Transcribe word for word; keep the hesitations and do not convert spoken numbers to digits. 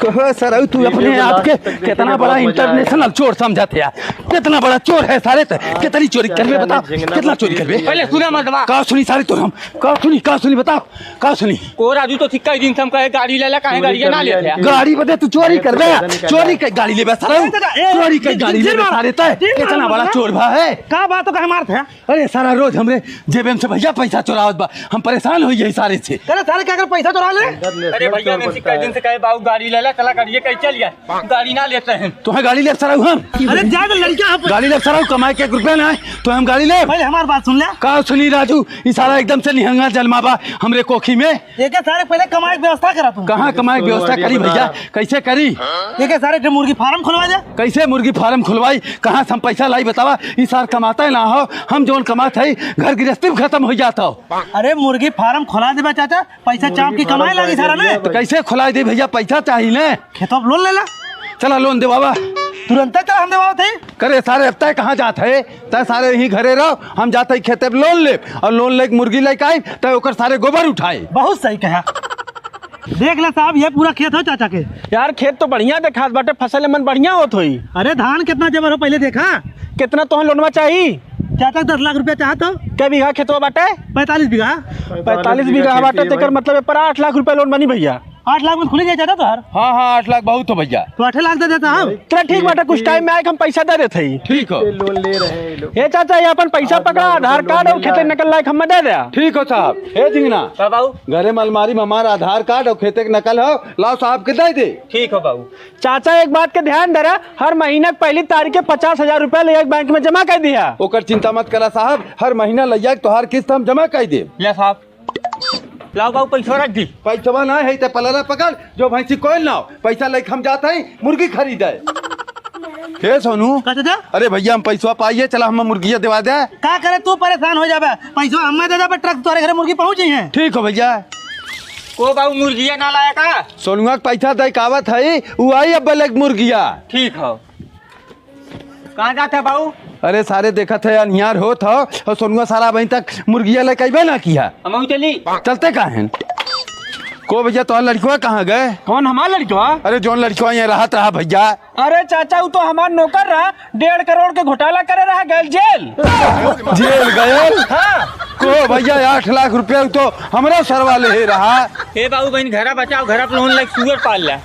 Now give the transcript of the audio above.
तो हो सरऊ, तू अपने आप के कितना बड़ा इंटरनेशनल चोर समझत है यार। कितना बड़ा चोर है सारे ते। कितनी चोरी करबे बताओ, कितना चोरी करबे? पहले सुना मर्दवा। का सुनी सारे तो हम, का सुनी, का सुनी बताओ, का सुनी? को राजू तो थिक्का दिन से हम कहे गाड़ी ले ला, काहे गाड़ी ना लेते हैं? गाड़ी बदे तू चोरी करबे, चोरी के गाड़ी लेबे सरऊ, चोरी के गाड़ी लेबे सारे ते। कितना बड़ा चोर भा है। का बात तो कहे मारत है? अरे सारा रोज हमरे जेबे में से भैया पैसा चोरावत बा, हम परेशान हो गए सारे से। अरे सारे क्या कर पैसा चोरा ले? अरे भैया, मैं सिक्का दिन से कहे बाबू गाड़ी ले ला, चला गाड़ी कहीं चल गया, गाड़ी ना लेते हैं। तुम्हें गाड़ी ले सरऊ हम? अरे जा तो लड़का है। गाड़ी ले सरऊ, कमाए के एक रुपया ना है तो हम गाड़ी ले। पहले हमारी बात सुन ले। का सुनी राजू, ई सारा एकदम से निहंगा जलमा बा हमरे कोखी में। एके सारे पहले कमाए के व्यवस्था करा तू। कहाँ कमाए के व्यवस्था करी भैया, कैसे करी? एके सारे एक मुर्गी फार्म खुलवा दे। कैसे मुर्गी फार्म खुलवाई? कहाँ से हम पैसा लाई बतावा? ई सार कमाता है ना हो, हम जौन कमात है घर गृहस्थी में खत्म हो जाता हो। अरे मुर्गी फार्म खुला देबा चाचा, पैसा चाप की कमाए लागी सारा ने। तो कैसे खुलाई दे भैया, पैसा चाहिए ने। खेतवा पे लोन ले ला। चला लोन देवावा। तुरंत चला हम देवावत है। करे सारे अब तय कहाँ जात है? तय सारे यहीं घरे रहो, हम जात है खेते पे लोन ले और लोन लेके मुर्गी लेके आई तय ओकर सारे गोबर उठाए। बहुत सही कहा। देख ले साहब, ये पूरा खेत हो चाचा के। यार खेत तो बढ़िया देखात बाटे, फसल मन बढ़िया होत होई। अरे धान कितना जबर हो पहले देखा। कितना तोहन लोनवा चाही? चाचा दस लाख रुपया चाहत हो। कै बीघा खेतवा बाटे? पैंतालीस बीघा। पैंतालीस बीघा बाटे, तेकर मतलब ए पर आठ लाख रुपया लोन बनी भैया। आठ लाख में खुली जाए चाचा तोहार? हाँ, हाँ, आठ लाख बहुत हो भैया। तो आठे लाख दे देता हम। चला ठीक बाटे, कुछ टाइम में आए हम पैसा दे देत हई। ठीक हो। लोन ले रहे हैं ये लोग। हे चाचा, ये अपन पैसा पकड़ा, आधार कार्ड और खेते नकल लायक हमें दे दे। ठीक हो साहब। हे झिंगना, का बाबू? घरे में अलमारी में हमारा आधार कार्ड और खेते के नकल हो, लाओ साहब के दे दे। ठीक हो बाबू। चाचा, एक बात के ध्यान दे रहा, हर महीना के पहली तारीख के पचास हजार रुपया ले एक बैंक में जमा कर दिया। ओकर चिंता मत करा साहब, हर महीना लैया के तोहार किस्त हम जमा कर दे। ले साहब। लाओ बाबू, पैसवा रख दी। पैसवा ना है, ते पलरा पकड़, जो भैंसी कोयल ना हो। पैसा लेके हम जात हई मुर्गी खरीदे। हे सोनू। का चाचा? अरे भैया, हम पैसवा पाइए, चला हम मुर्गिया देवा दे। का करे तू परेशान हो जाबे? पैसवा हमें दे दे, पर ट्रक तोरे घरे मुर्गी पहुंच जाई है। ठीक हो भैया। को बाबू, मुर्गिया ना लाया का? सोनुआ के पैसा दे के आवत हई, उ आई अब लेके मुर्गिया। ठीक हो। कहाँ जात है बाबू? अरे सारे देखत है, अनियार होत हो, और सोनुआ सारा अबहीं तक मुर्गिया लेके अइबे ना किया। हम चली। चलते काहे? को भैया, तोहार लड़कवा कहाँ गए? कौन हमार लड़कवा? अरे जौन लड़कवा यहाँ रहत रहा भैया। अरे चाचा, उ तो हमार नौकर रहा, डेढ़ करोड़ के घोटाला करे रहा, गयल जेल। जेल गयल? हाँ। को भैया, आठ लाख रुपया उ तो हमरा सरवा लेहे रहा। ए बाबू बहन, घरा बचाओ, घरा पे लोन लेके सुअर पाल ला।